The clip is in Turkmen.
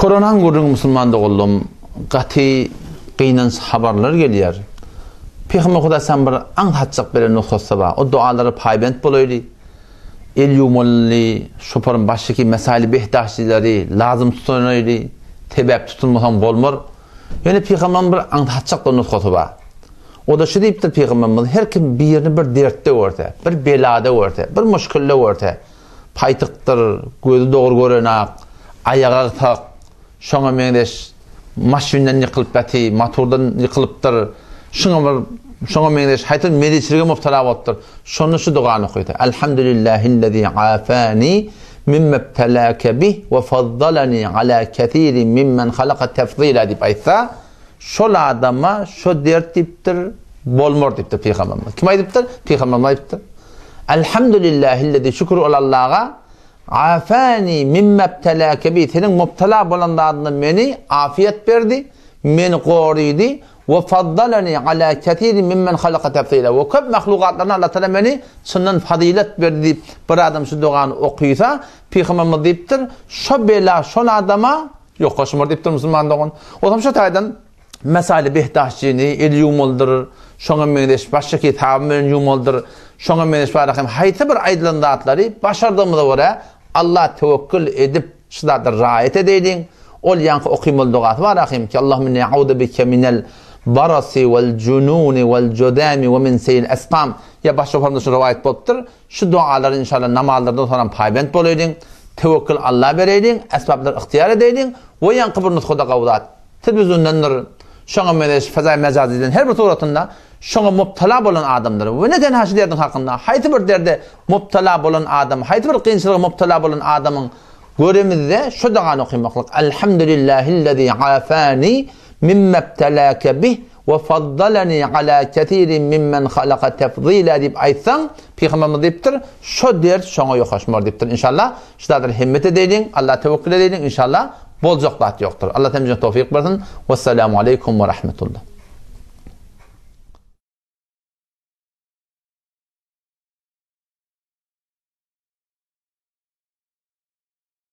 Koronaň gürrüňi musulman doganlygym gaty gynanç habarlar gelýär. Pygamber Hudaý sen bir aňsatjak beren nusgasy bar. O dualara paýbent bolaýly. El ýuwmaly, şoparyň başyky mesaili behdaşlylary lazym tutanaýly. Sebäp tutulmasaň bolmar. Ýöne pygamberyň bir aňsatjak bir nusgasy bar. O-da şu diýipdir pygamberimiz her kim birini bir dertde görse, bir belada görse, bir muşkilde görse, paýtykdyr, gözi dogry görenak, aýagy agsak, şoňa meňzeş maşyndan ýykylyp ýaty, motordan ýykylypdyr, şuňa bir şoňa meňzeş haýsy bir mezilçilige mubtala bolupdyr. Şonda şu dogany okysa, Elhamdülillahillezî afani mimmebtelâke bih we faddalani alâ kesîrin mimmen halaka tefzîlâ diýip aýtsa, şol adama şo dert diýipdir, bolmar diýipdir Pygamberimiz. Kim aýdypdyr? Pygamberimiz aýdypdyr. Elhamdülillahillezî şükür ol Allaha afani mimmebtelâke bih seniň mubtala bolan zadyňdan meni afiýet berdi, meni gorydy We faddalani ala kesirin mimmen halaka tefdila. We köp mahlukatlardan Allah Taala meni çyndan fazylet berdi diýip, bir adam şu dogany okysa, Pygamberimiz diýipdir, şo bela şol adama ýokaşmar diýipdir musulman dogan. Onsoň şo taýdan mesaili behdaşçyny el ýuwmalydyr, şoňa meňzeş başga sabyn bilen ýuwmalydyr, şoňa meňzeş barada hem haýsy bir aýdylan zatlary başardygymyza görä Alla tewekkül edip şu zatlary raýat edeýliň. Ol ýaňky okymaly dogasy bar ahym ki, Allahümme inni a'udu bike minel barasi wel jununi wel judami we min seýil esqam. Ýa başga formda şu rowaýat bolupdyr. Şu dogalary inşallah namazlardan soňram paýbent bolaýlyň. Tewekkül Alla bereýliň, esbaplary ygtyýar edeýliň we ýaňky bir nusgada gowy zat. Telewiziondandyr, şoňa meňzeş fezaý mejazydan her bir suratynda şoňa mubtala bolan adamdyr. We ne tenha şu derdiň hakynda, haýsy bir derde mubtala bolan adam, haýsy bir kynçylyga mubtala bolan adamyň göremizde şu dogany okymaklyk, Elhamdülillahillezî afani mimmebtelâke bih we faddalani alâ kesirin mimmen halaka tefzîlâ diýip aýtsaň, Pygamberimiz diýipdir, şo dert şoňa ýokaşmar diýipdir. Inşallah, şu zatlara himmet edeýliň, Allaha tewekkül edeýliň, inşallah, boljak zat ýokdur. Allah hemmämize towfyk bersin. Wessalamu aleýkum we rahmetullah.